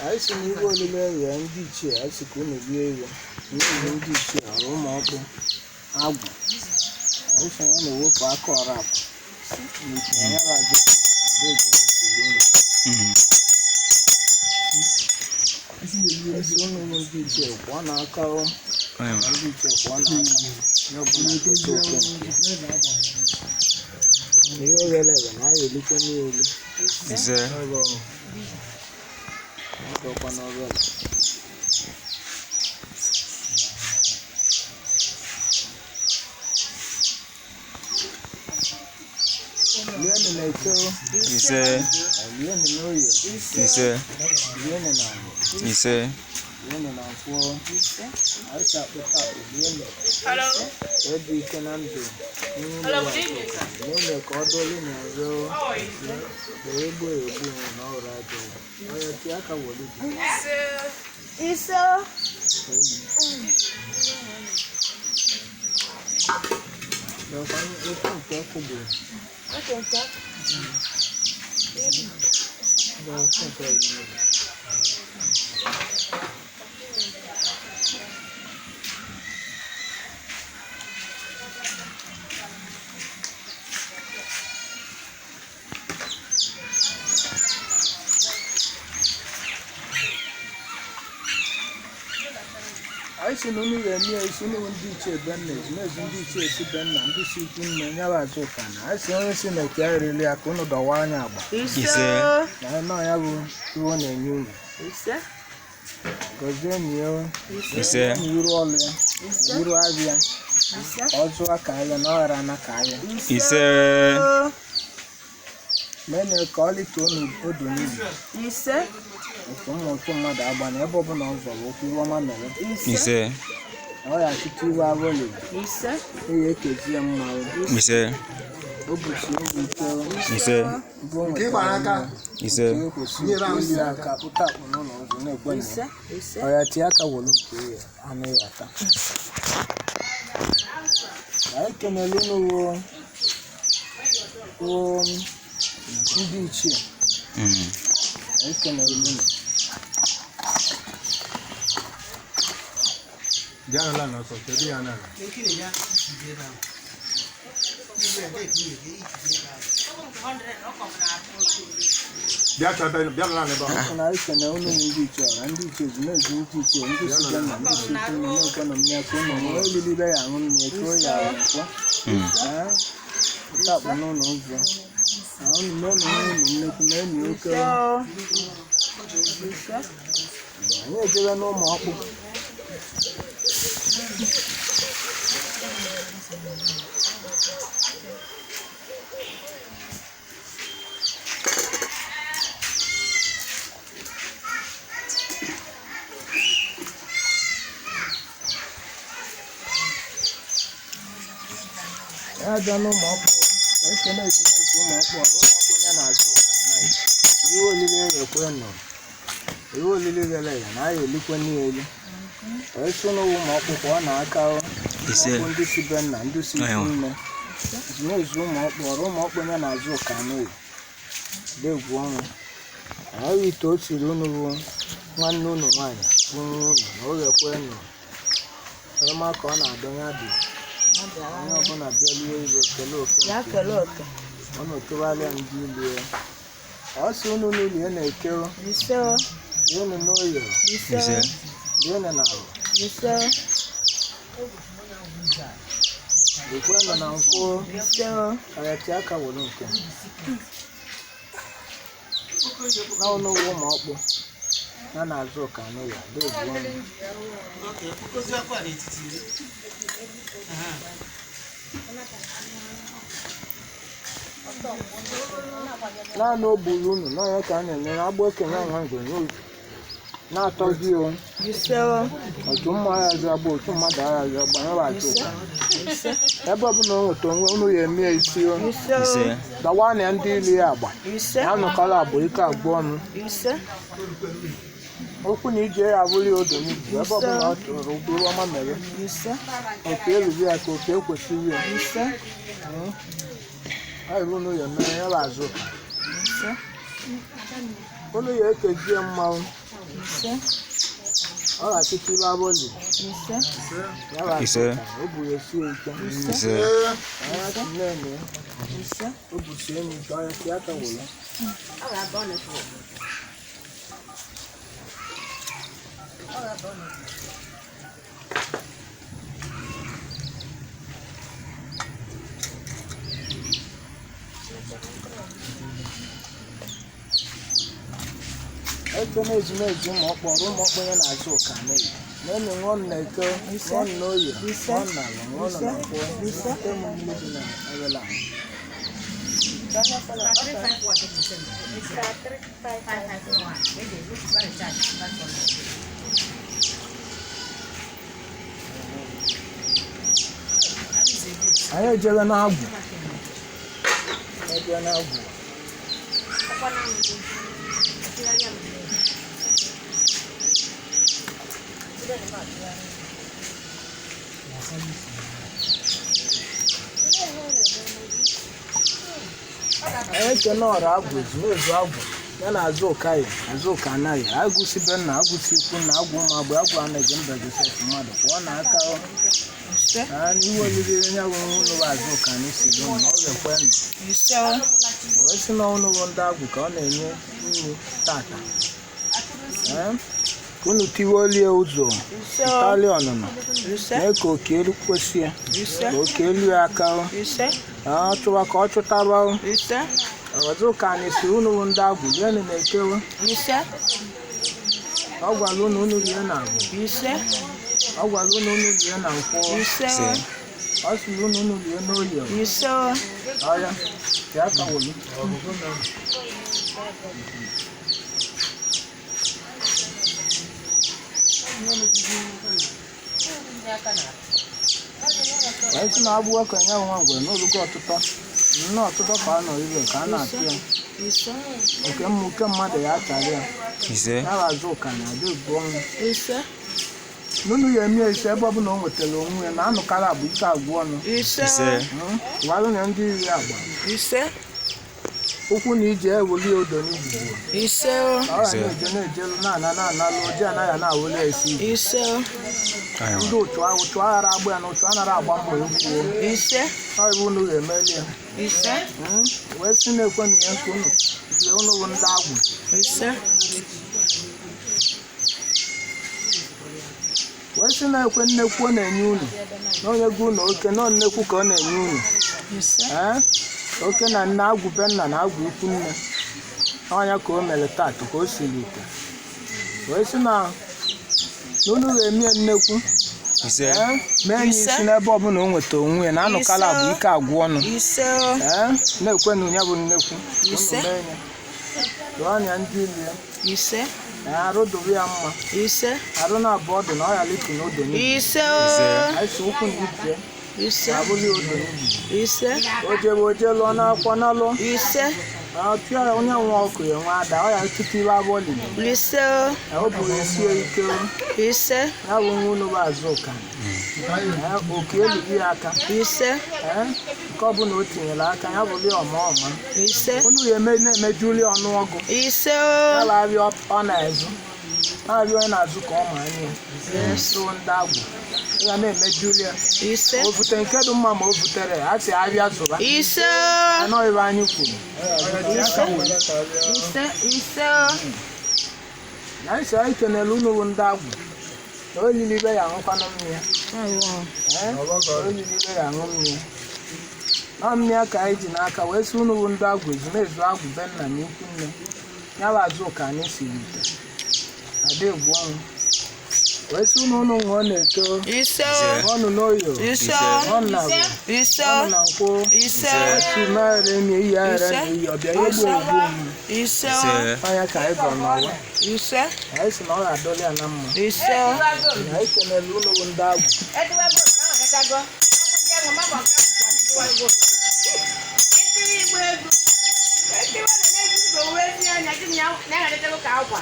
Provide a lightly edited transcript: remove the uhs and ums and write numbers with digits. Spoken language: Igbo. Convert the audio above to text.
Anyị si na iwe olile ya ndị ichie, anyị si ka unu rie iwe n'ihi ndị ichie ọrụ ụmụ ọkpụ agwụ. Anyị si na ọ na-ewepụ aka ọra akụ nke ya na-ajụ unu. Esi unu bụ ndị ichie kwụọ n'aka o, ndị ichie kwụọ n'aka onye ọbụla keta oke nke ya. Ihe ghere eghe na anyị elikwe n'elu. Ise. Ọdọkwa n'ọbịa. Lienụ na-eke o, Ise. lienụ n'oye, Ise. lienụ na agwọ, Ise. lienụ na nkwọ. Anyị si akpụta akpụ lienụ. Ka dị ike na ndụ. Hello, good evening, sir. Lienụ ka ọ dọlị n'azụ. How are you? Wee egbu egbu na ọrụ ajọ. Onye tie aka wolu gị. Ise. Nakwa okwu nke ọkụ bụ Okay, nke okwu nke ọdịnihu. Anyị si na unu ga-eme ya isi unu ndị ichie be nna, ezumezu ndị ichie si be nna, ndị si ikwu nne ya bụ azụ ụka na anyị si onye si na eke erili ya ka unu dọwa anya agba. Ise. Na anyị nọ ya bụ iwe ọ na-enye unu. Ise. Gọzie ya o. Ise. Na iru ọlụ ya, iru abịa, Ise. ọ zụọ ka ahịa na ọ ghara ana ka ahịa. Ise. Meenụ ka ọ lịtuo n'odo n'ibi. Ise. Otu ụmụ otu mmadụ agba na ebe ọbụla ọ zọrọ okwu iwe ọma mere. Ise. Na ọ ya achịta iwe awọlị. Ise. Eyi ekezi ya mma o. Ise. O buchi obi ike o. Ise. Bụ o nwetara mma. Ise. Nke kwesịrị iri aka kpụta akpụ n'ụlọ ụzọ na-ekwe na Ise. ya. Ise. Ọ ya tie aka wolu nke ya anaghị ata. Na ekenele unu wo wo ndị ichie. Ekenele unu. Na ekene unu ndị ichie ọra ndị ichie ezumezu ndị ichie ndị si be nna ndị si ikwu nne na-ekwe na mmiri aka unu nwee olili be ya aṅụ mmiri ka o ya aṅụ nkwọ. Ee, pụta akpụ n'ụlọ ụzọ. Na unu mee na unu nnekwu na enyi oke. Ise. Anyị ejebe n'ụmụ ọkpụ. Ya abịa n'ụmụ ọkpụ, ekene ezumezu ụmụ ọkpụ, ọrụ ụmụ ọkpụ ya na-azụ ụka naghị. Iwe olile ya ekwe nọ. Iwe olile ghere ya na aya elikwe n'elu. Esi n'ụwa ụmụ ọkpụ ka ọ na-aka o. Ise. Ụmụ ọkpụ ndị si be nna, ndị si ikwu nne. Ezumezu ụmụ ọkpụ, ọrụ ụmụ ọkpụ ya na-azụ ụka naghị. Degwu ọnwụ. Ahụ ite o siri unu bụ nwanne unu nwaanyị bụ nwa unu na o ghekwe nọ. Ọma ka ọ na-adọnya dị. Onye ọbụla bịa lie ibe kelee oke Ya nke kelee oke. ọ na-etụgharịa ndị ilu ya. Ọ sị unu n'ụlọ ya na-eke o, Ise. lienụ n'oye, Ise. Ise. lienụ n'ala, Ise. likwenụ na nkwụ, Ise. ọyachi aka were nke. Na unu wụ ụmụ ọkpụ, ya na-azụ ụka n'ụlọ, degwu ọnụ. Naanị o gburu unu n'ọnya ka a na-emere agbụ okenye anwa ngwere n'otu na-atọzi o. Ise. Otu mma aghazi agba, otu mmadụ aghazi agba, ya bụ achụ ụka. Ise. Ebe ọbụla o nweta onwe unu ya eme ya isi o. Ise. Ise. Dawa na ndị ilu ya agba. Ise. Ya nụkọrọ agba ike agba ọnụ. Ise. Okwu na ije ya abụrụ ya odo n'ibu ebe ọbụla ọ tụrụ ụkwụ ọma mere. Ise. Oke eruru ya ka oke ekwesịrị ya. Ise. Ọ iwu unu ya mere ya bụ azụ ụka. Ise. Unu ya ekezie mmanwụ. Ise. Ọ ga-atụtụ ibe abọzi. Ise. Ya bụ Ise. Azụka, o buru esi ike. Ise. Anya si nne ya. Ise. O busi enyi nke ọya si aka wụla. Eke na-ezumezu ụmụ ọkpọrọ ụmụ ọkpọnye na-azụ ụka n'eyi. N'enu ṅụọ m na eke, ṅụọ m na oye, Ise. ṅụọ m na ala, ṅụọ m na nkwọ, Ise. ute m mmiri dị na ewela. Anyị ejebe n'agwụ. Ejebe n'agwụ. Anyị ekene ọra agwụ ezumezu agwụ ya na azụ ụka ya azụ ụka anaghị agụsi be nna agụsi ikwu nna agwụ ụmụ agbụ agwụ anaghị mba Josef mmadụ pụọ na aka ọ. Ise. Na iwe olili onye bụ ụlọ bụ azụ ụka anyị si dị na ọ ga-ekwe nụ. Ise. O wee sị na ụnụ bụ ndị agwụ ka ọ na-enye nri tata. Ee, ka unu tiwe olie ụzọ Ise. ntali ọnụnọ Ise. mee ka oke elu kwesị ya Ise. ka oke elu ya aka ọ. Ise. Ọ chụwa ka ọ chụtaba ọ. Ise. Ọzọ ka anyị si unu bụ ndị agwụ rienụ na ekewe. Ise. Ọ gwara unu unu rie na agwụ. Ise. Ọ gwara unu unu rie na nkwọ. Ise. Ise. Ọ sịrị unu unu rie n'oye. Ise. Ọya, bịa ka wolu. Anyị sị na abụ okenye nwa ngwere n'olugo ọtụtọ nne ọtụtọ ka a nọ ibe ka a na-atụ ya Ise. oke mma oke mmadụ ya achara ya. Ise. Ya bụ azụ ụka na adị ebu ọnwụ. Ise. N'unu ya eme ise ebe ọbụla o nwetara onwe ya na anụkara abụ ike agwụ ọnụ. Ise. Ise. Walụ na ndị iri agba Ise. ụkwụ na ije ewuli odo n'igwugwu. Ise. Ka ọ ghara na-eje na-ejelu na-ana na-analụ oji anaghị na-awụli esi igwe. Ise. Ndị ụtụ ahụ ụtụ aghara agba ya na ụtụ anara agba mbọ ekwuo. Ise. Ọ bụ unu ga-emeli ya. Ise. Wee sị na-ekwenụ ya ka unu zie unu bụ ndị agwụ. Ise. Wee sị na-ekwe nnekwu ọ na-enye unu na onye gị unu oke na ọ nnekwu ka ọ na-enye unu. Ise. Ee, oke na nne agwụ be nna na agwụ ikwu nne ọnya ka o mere taatụ ka o siri ite wee sị na na unu ga-eme ya nnekwu. Ise. Ee, mee ya isi Ise. n'ebe ọbụla o nweta onwe ya na anụkala bụ ike agwụ ọnụ. Ise. Ee, na-ekwenụ ya bụ nnekwu unu Ise. mee ya dụọ anya ndị ilu ya. Ise. Ee, arụ dụrụ ya mma. Ise. Arụ na abụọ dị na ọ ghara ịpụ n'odo n'ibu. Ise. Anyị si ụkwụ na ije Ise. abụghị odo n'ibu. Ise. O jebe oje lụọ n'akwọ na lụọ. Ise. Pịa ya onye nwe ọkụ ya nwe ada ọ ya tutu ibe abụọ lili. Ise. O buru esie ike. Ise. Ya bụ nwa unu bụ azụ ụka. Oke elughị ya aka. Ise. Ee, nke ọbụla o tinyere aka ya bụrụ ọma ọma. Ise. Unu ya eme na-emejuli ọnụọgụ. Ise. Ya na-arịọ ọ na-ezu na-arịọ onye na-azụ ka ọ ma anya Yes. so ndị agwụ ya na-emejuli ya. Ise. O vute nke dị mma ma o vutere ya a sị abịa zụba. Ise. Anọ ebe anyị kwuru. Ise. Ise. Na anyị sị anyị kenere unu bụ ndị agwụ na olili ibe ya aṅụkwanụ mmiri. Ee, olili ibe ya aṅụ mmiri na mmiri ka anyị ji n'aka wee sị unu bụ ndị agwụ ezumezu agwụ be nna na ikwu nne ya bụ azụ ka anyị siri ite ada egwu ọnwụ wee sị unu unu ṅụọ na-eto Ise. ṅụọnụ n'oyo Ise. ṅụọ na agwụ Ise. ṅụọnụ na nkwụ Ise. si mere emi iyi aghara na iyi ọbịa ya egbu egbu onwe. Ise. Ise. Ọnya ka anyị gọrọ n'ọwa. Ise. Anyị sị na ọ ga-adọli ya na mma. Ise. Na anyị kenere unu bụ ndị agwụ. Etiwe igbe egwu. Etiwe na-eji owuwe ezi anya, gịnị ya na-eghara ka akwa.